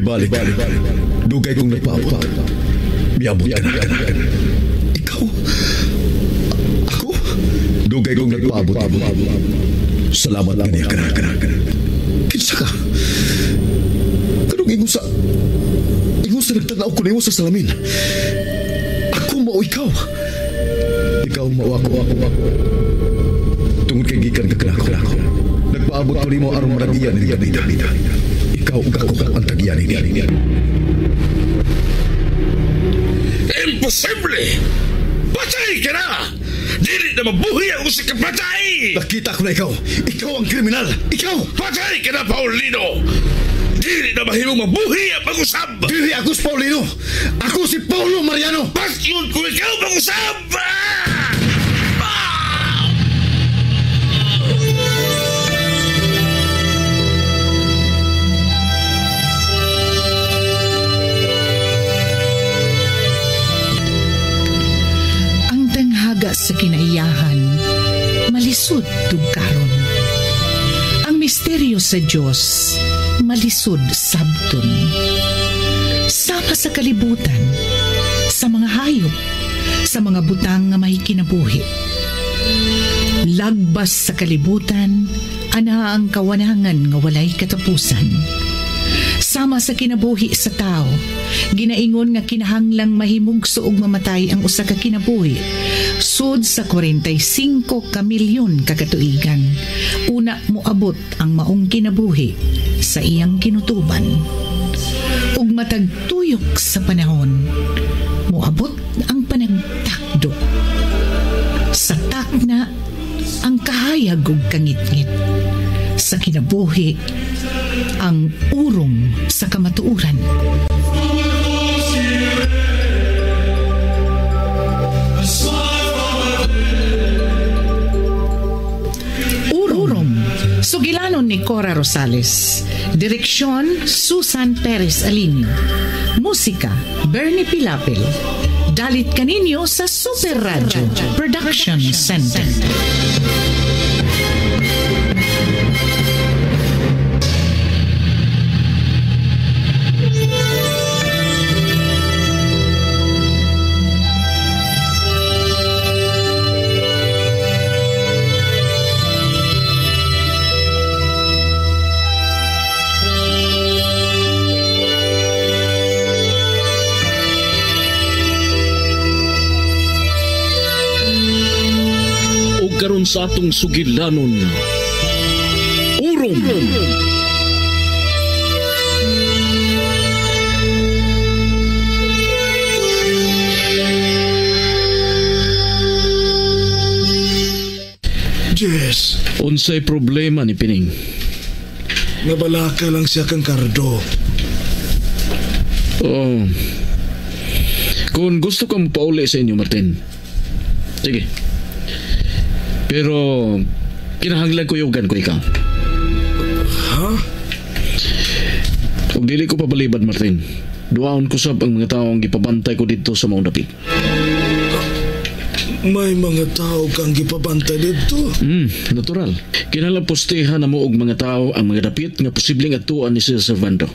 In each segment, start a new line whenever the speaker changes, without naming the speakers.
Mibalik. Dugay kong nagpaabot. Miabot ka na. Ikaw? Ako? Dugay kong nagpaabot. Salamat kaniya ka na. Kinsa ka? Kanong ingon sa nagtanaw ko nimo sa salamin. Ako mao ikaw. Ikaw mao ako. Tungod kay gikan ka kanako. Nagpaabot ko nimo aron maragiyan ni Davida. Ikaw ug ako ang tagiyan niya.
Imposible! Patay ka na! Dili na mabuhi ang usa ka patay!
Nakita ko na ikaw! Ikaw ang kriminal! Ikaw!
Patay ka na, Paulino! Dili na mahimong mabuhi ang pag-usab!
Dili ako si Paulino! Ako si Paulo Mariano!
Basyon ko ikaw pag-usab!
Sa kinaiyahan, malisod tugkaron. Ang misteryo sa Diyos, malisod sabton. Sama sa kalibutan, sa mga hayop, sa mga butang nga may kinabuhi. Lagbas sa kalibutan, ana ang kawanangan nga walay katapusan. Sama sa kinabuhi sa tao, ginaingon nga kinahanglang mahimugso og mamatay ang usa ka kinabuhi. Sud sa 45 ka milyon ka katuigan, una moabot ang maong kinabuhi sa iyang kinutuban. Ug matag tuyok sa panahon, moabot ang panagtakdo. Sa takna, ang kahayag ug kangitngit. Sa kinabuhi, ang urong sa kamatuoran. Urong, sugilanon ni Cora Rosales. Direksyon, Susan Perez Alinio. Musika, Bernie Pilapil. Dalit kaninyo sa Super Radio Production Center.
Karon sa atong sugilanon, Urong.
Jess,
unsay problema ni Pining?
Nabalaka lang siya kang Cardo.
Oh. Kung gusto kang pauli sa inyo, Martin. Sige. Pero kinahanglan kuyugan ko ikaw.
Ha?
Kung dili ko pabalibad, Martin, duwaon ko sab ang mga taong gipabantay ko dito sa maong dapit.
May mga tao kang gipabantay dito?
Natural. Kinahanglan postehan na mo og mga tao ang mga dapit nga posibleng atuan ni Sir Servando.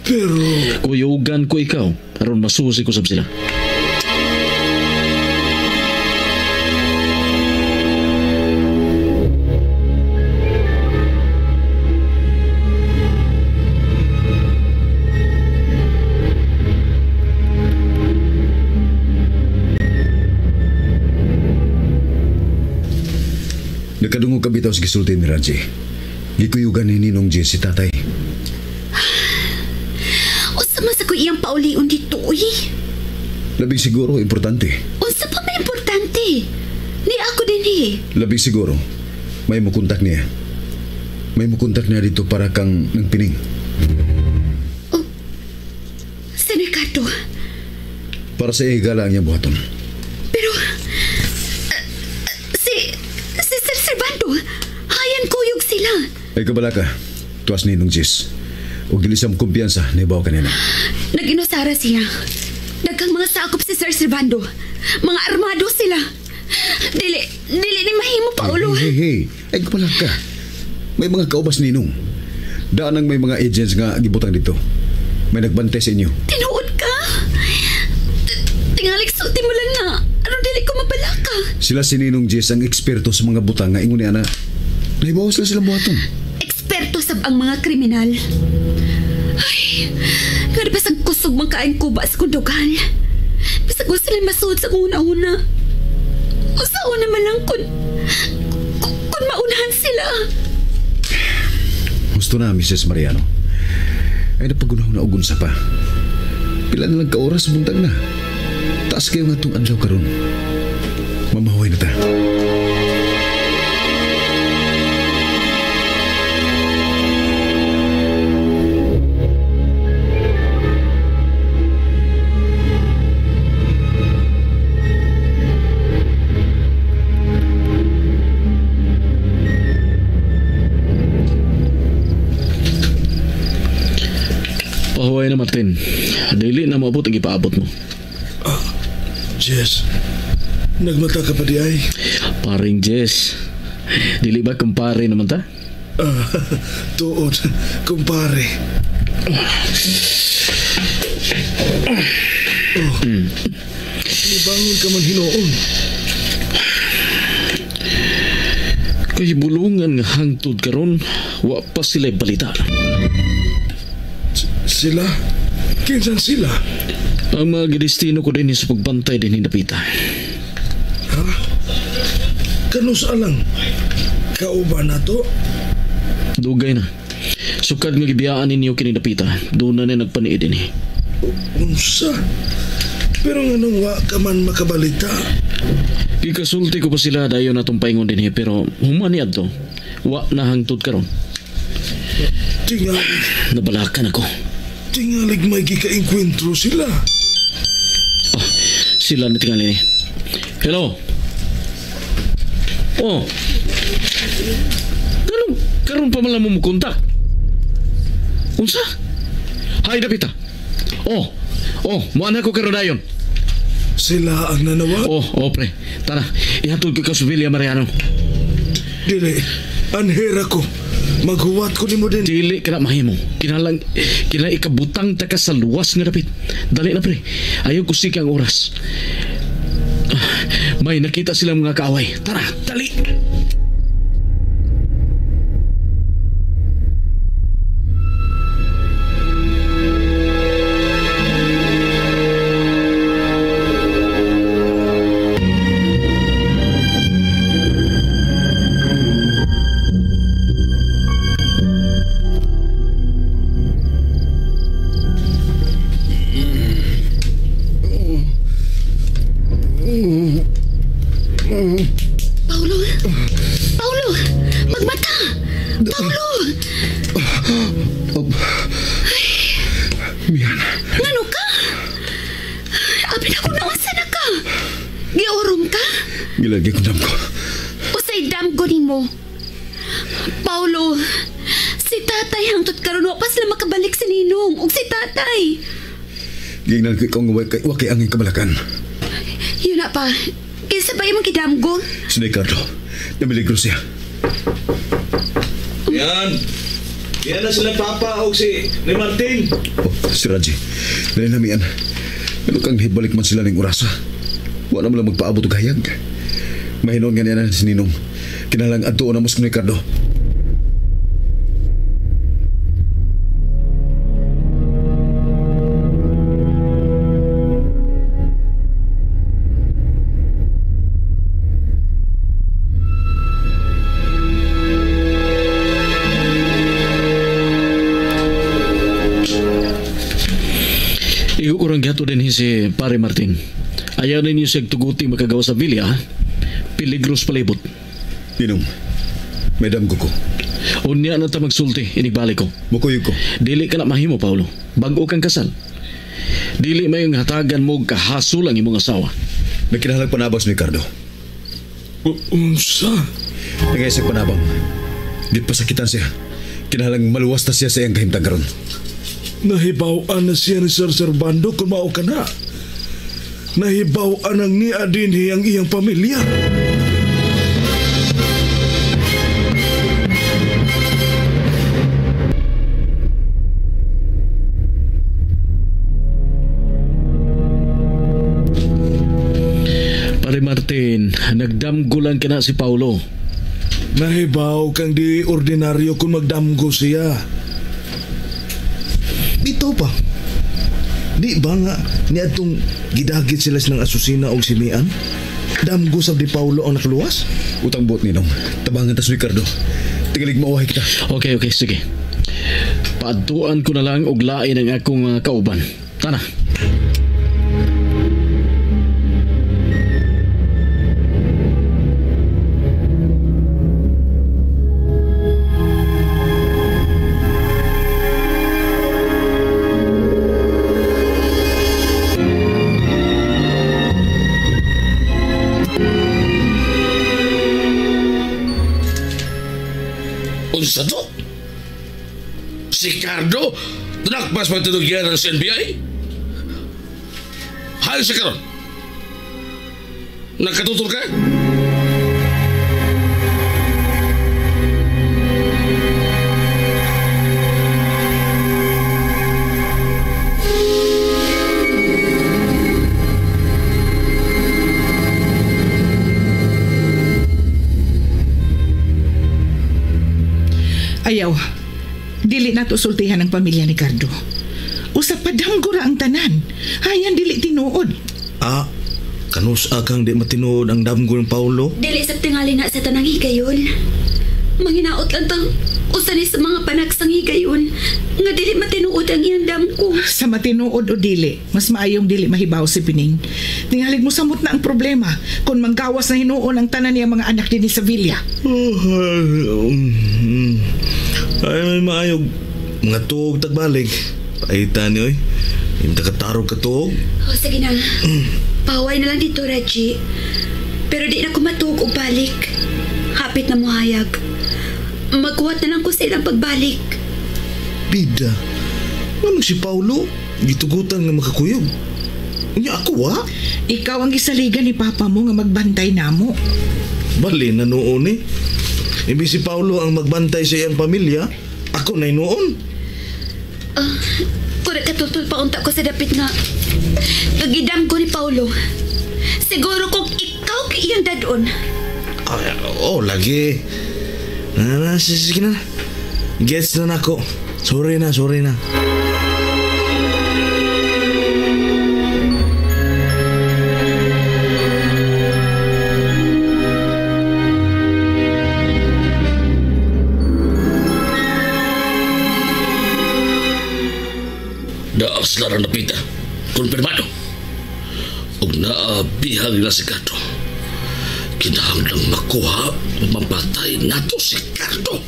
Pero
kuyugan ko ikaw aron masusi ko sab sila.
Nakadungog ka bitaw sa gisulti ni Raji. Gikuyugan ni Ninong Jess si tatay.
Unsa man sa ko iyang paulion dito, uy?
Labing siguro, importante.
Unsa pa may importante? Ni ako din eh.
Labing siguro, may mukontak niya. May mukontak niya dito para kang nang pining.
Oh, San Ricardo.
Para sa ihigala ang iyang buhaton.
Pero, si Sir Servando, hayan kuyog sila.
Ay kabala ka, tuwas ni Ninong Jess. O dili sa kumpiyansa, naibaw kanina.
Nag-inusara siya. Daghang mga sakop si Sir Servando. Mga armado sila. Dili ni mahimo, Paolo.
Hey. Ay kabala ka. May mga kaubas ni Ninong. Daan ang may mga agents nga gibutang dito. May nagbantay sa inyo.
Tinuod ka? Tingalik sulti mo lang na. Aron dili ko mabalaka.
Sila si Ninong Jess ang eksperto sa mga butang nga ingon ni ana. Nahibaw sila silang buhaton.
Eksperto sab ang mga kriminal. Ay, nga di basag kusog man kaayong kuba sa kundugan. Basag ko sila masuod sa una-una. O sa una man lang kung maunahan sila.
Gusto na, Mrs. Mariano. Ay napagunaw na og unsa pa. Pila na lang ka oras buntag na. Taas kayo nga itong adlaw karon. Mamahuay na ta.
Pahuway na, Martin. Dili na maabot ang ipaabot mo.
Jess, nagmata ka pa di ay?
Paring Jess, dili ba kumpare naman ta?
Tuod, kumpare. Oh, nibangon ka man hinuon.
Kay bulungan nga hangtod karon, wa pa sila balita.
Sila? Kinsan sila?
Ang mga gidestino ko din sa pagbantay din hinapita.
Ha? Kanus alang? Kauban na to?
Dugay na. Sukad nga gibiyaan ninyo kini dapita, doon na na nagpaniid ini.
Unsa? Pero nga nung wa ka man makabalita.
Gikasulti ko pa sila dayon natong paingon din pero human ni adto. Wa na hangtod karon.
Tingalig.
Nabalakan ako.
Tingalig may gikaengkwentro sila.
Oh, sila ni tingali ni. Hello. Oh. Ganun, karon pa man lang mo mukontak. Unsa? Hay dapita. Oh. Oh, muana ko karon dayon.
Sila ang nanawag?
Oh, oh pre. Tara, ihatod ko ka sa Villa Mariano.
Dili, anhera ko. Maghuwat ko nimo din.
Dili ka na mahimo. Kinalang, kina ikabutang ta ka sa luwas nga dapit. Dali na pre. Ayaw ko sika ang oras. May nakita silang mga kaaway. Tara, dali!
Paulo! Paulo! Magmata! Paulo! Ay.
Mian.
Ngano ka? Abi na ko naunsa na ka? Giurom ka?
Gilagi ko damgo.
Usay damgo nimo. Paulo, si tatay hangtod karon wa pa sila makabalik si Ninong ug si tatay.
Gingnan ko ikaw nga wa kay angin kabalakan.
Yun na pa. Kinsa ba imong gidamgo?
Si Ricardo. Namiligro siya.
Yan. Yan na sila papa o si ni Martin.
Oh, si Raji. Dali na miyan. Ano kang hibalik man sila ning orasa? Wala mo lang magpaabot og hayag. Mahinoon nga niya na si Ninong. Kinalang adto na mo si Ricardo.
Igo ko rang gato din si Pare Martin. Ayaw ninyo siya tuguti makagawa sa villa. Piligros palibot.
Ninong, may damgo ko.
Unya na ta magsulti, inigbalik ko.
Mukuyog ko.
Dili ka na mahimo, Paulo. Bag-o kang kasal. Dili mayong hatagan mo kahaso lang imong asawa.
Nagkinahalag panabang si Ricardo.
Unsa?
Nangayasag panabang. Di pasakitan siya. Kinahalang maluwas na siya sa iyang kahimtang karon.
Nahibaw-an na siya ni Sir Servando kung mao ka na. Nahibaw-an ang niya dinhi ang iyang pamilya.
Nagdamgo lang kana si Paulo.
Nahibaw kang di ordinaryo kung magdamgo siya. Dito pa. Di ba nga niadtong gidagit sila silang asusina og simian? Damgo sab di Paulo ang nakaluwas?
Utang buot ninong. Tabangan tas Ricardo. Tigalig mauhay kita.
Okay, sige. Paadtuan ko na lang og lain ang akong kauban. Tana.
Unsa to? Si Cardo, tinakpas pagtutugyan ng NBI? Halos siya karon. Nagkatutol ka?
Ayaw, dili nato sultihan ang pamilya ni Cardo. Usa padamgo ra ang tanan. Hayan dili tinuod.
Ah, kanus akang di matinuod ang damgo ng Paulo?
Dili sa tingali na sa tanang higayon. Manginaot lang tang usa ni sa mga panagsang higayon nga dili matinuod ang iyang damgo.
Sa matinuod o dili, mas maayong dili mahibaw si Pining. Tingalig mo samot na ang problema kung manggawas na hinuon ang tanan niya mga anak dinhi sa villa.
Ay, may maayog. Mga tuog tagbalik. Paita niyo eh. Yung takatarog ka tuog.
Oh, sige na. Paway na lang dito, Reggie. Pero di na ko matuog o balik. Hapit na muhayag. Magkuhat na lang ko sa ilang pagbalik.
Bida, anong si Paulo? Gitugutan nga makakuyog. Unya ako, ha?
Ikaw ang gisaligan ni Papa mo nga magbantay namo.
Bali na noon eh. Imbis si Paulo ang magbantay sa iyang pamilya, ako na noon.
Kung katutol pa unta ko sa dapit nga gagidam ko ni Paulo. Siguro kung ikaw kay iyang dadon.
Ay, oh, lagi. Na, sige na. Gets na nako. Sorry na.
Daas larang napita. Konfirmado. Ug naabihang nila si Cardo. Kinahanglang makuha, mapatay nato si Cardo.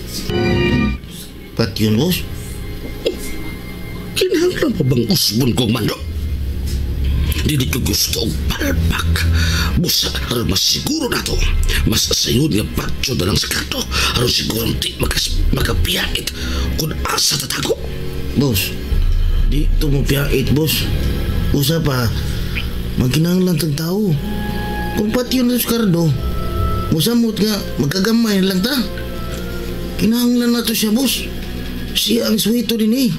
Pat yun, boss?
Kinahanglan pa bang usbon kong mando? Dili ko gusto og palpak. Busa, aron masiguro nato. Mas sayon nga patyo na lang si Cardo. Aron siguro di makapiyait kung asa tatago.
Boss, di ito mo piyait, boss. Usa pa, magkinahanglan tang tao. Kung pati yun, Ricardo, musamot nga, magkagamay lang ta. Kinahanglan na to siya, boss. Siya ang suwito din eh.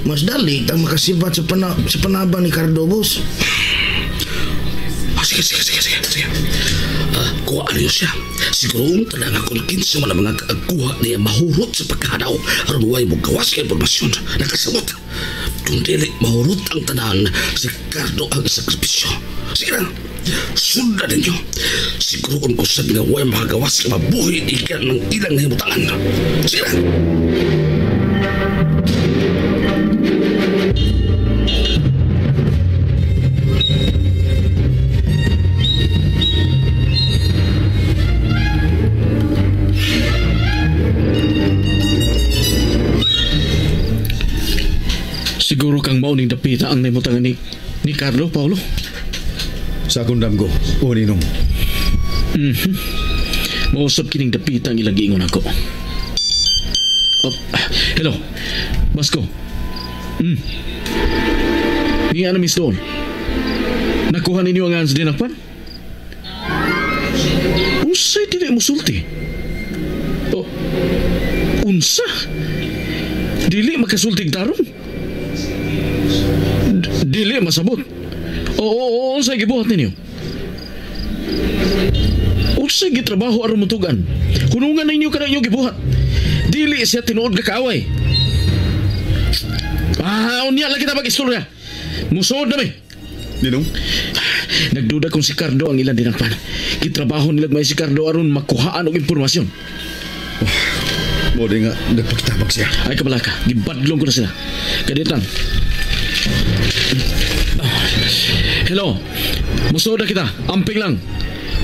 Mas dali tang makasibat sa panabang ni Cardo, boss.
Ah, sige. Kuha niyo siya. Siguro talaga kung kinsa man ang mga kuha niya mahurot sa pagkahanaw aron way mo gawas kay impormasyon. Nakasamot. Kung dili mahurot ang tanan, si Cardo ang sakripisyo. Sige na, sundan ninyo. Siguro kung kusab nga way makagawas kay mabuhi ikan ng ilang nahimutangan. Sige na.
Siguro kang mauning dapita ang nahimutangan ni Carlo, Paulo.
Sa akong damgo, o ninong.
Mausap kining dapita ang ilang giingon ako. Oh, hello, Basco. Niya na Miss Dawn. Nakuha ninyo ang ans din akpan? Unsay dili mo sulti? Oh, unsa? Dili makasultig tarong? Dili masabot. Oo, unsay gibuhat ninyo? Unsay gitrabaho aron mutugan? Hunungan ninyo kana inyong gibuhat. Dili siya tinuod nga kaaway. Unya lang kita mag-istorya. Musuod na mi.
Ninong?
Nagduda kung si Cardo ang ilang dinakpan. Gitrabaho nila may si Cardo aron makuhaan og impormasyon.
Mo di nga nagpakitabang siya.
Ay kabalaka, gibadlong ko na sila. Kaditang. Hello. Musuod na kita. Amping lang.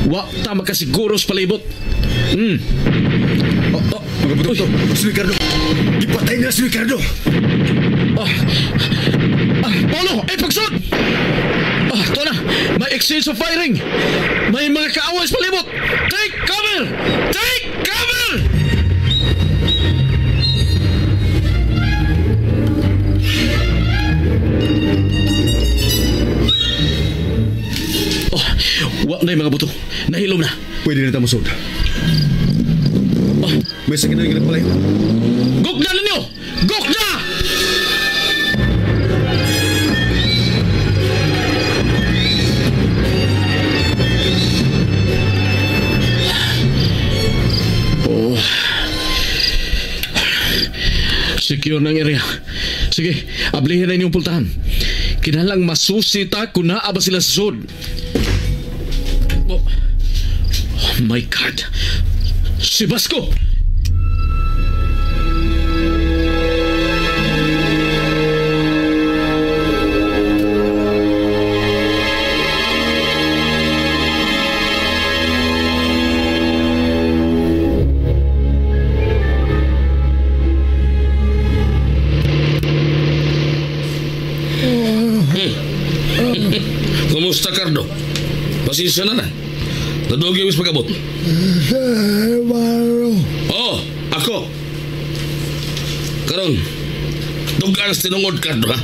Wa ta makasiguro sa palibot.
Oh, mga buto. Si Ricardo. Gipatay nila si Ricardo.
Paulo, ay pagsud! Ito na. May exchange of firing. May mga kaaway sa palibot. Take cover! Take cover! Oh, wa na yung mga buto. Nahilom na.
Pwede na tayo musod.
Oh.
May sakit na yung nagpalayo.
Gugna ninyo! Gugna! Oh. Secure ng area. Sige, ablihin na inyong pultahan. Kinalang masusi ta kung naa ba sila sa sud. Oh. Oh my God! Si Basco!
Kumusta, Cardo? Pasensya na na. Nadugi wis pagabot. Oh, ako. Karon, dugaan sa tinungod, Cardo, ha?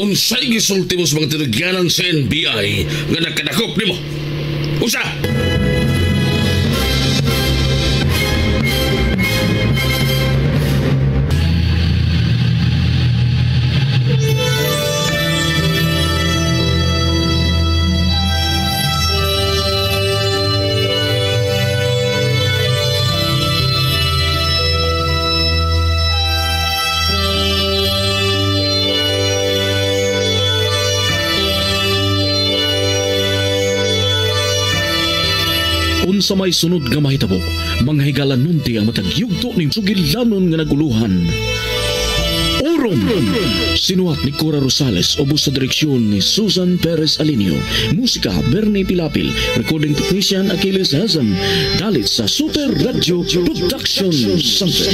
Unsay gisulti mo sa mga tinugyanan sa NBI nga nakadakop nimo? Usa!
Unsa may sunod nga mahitabo, mga higala nunti ang matag yugto ning sugilanon nga naguluhan. Orom! Sinuhat ni Cora Rosales, ubos sa direksyon ni Susan Perez Alinio. Musika, Bernie Pilapil. Recording technician, Achilles Hazam. Dalit sa Super Radio Production Center.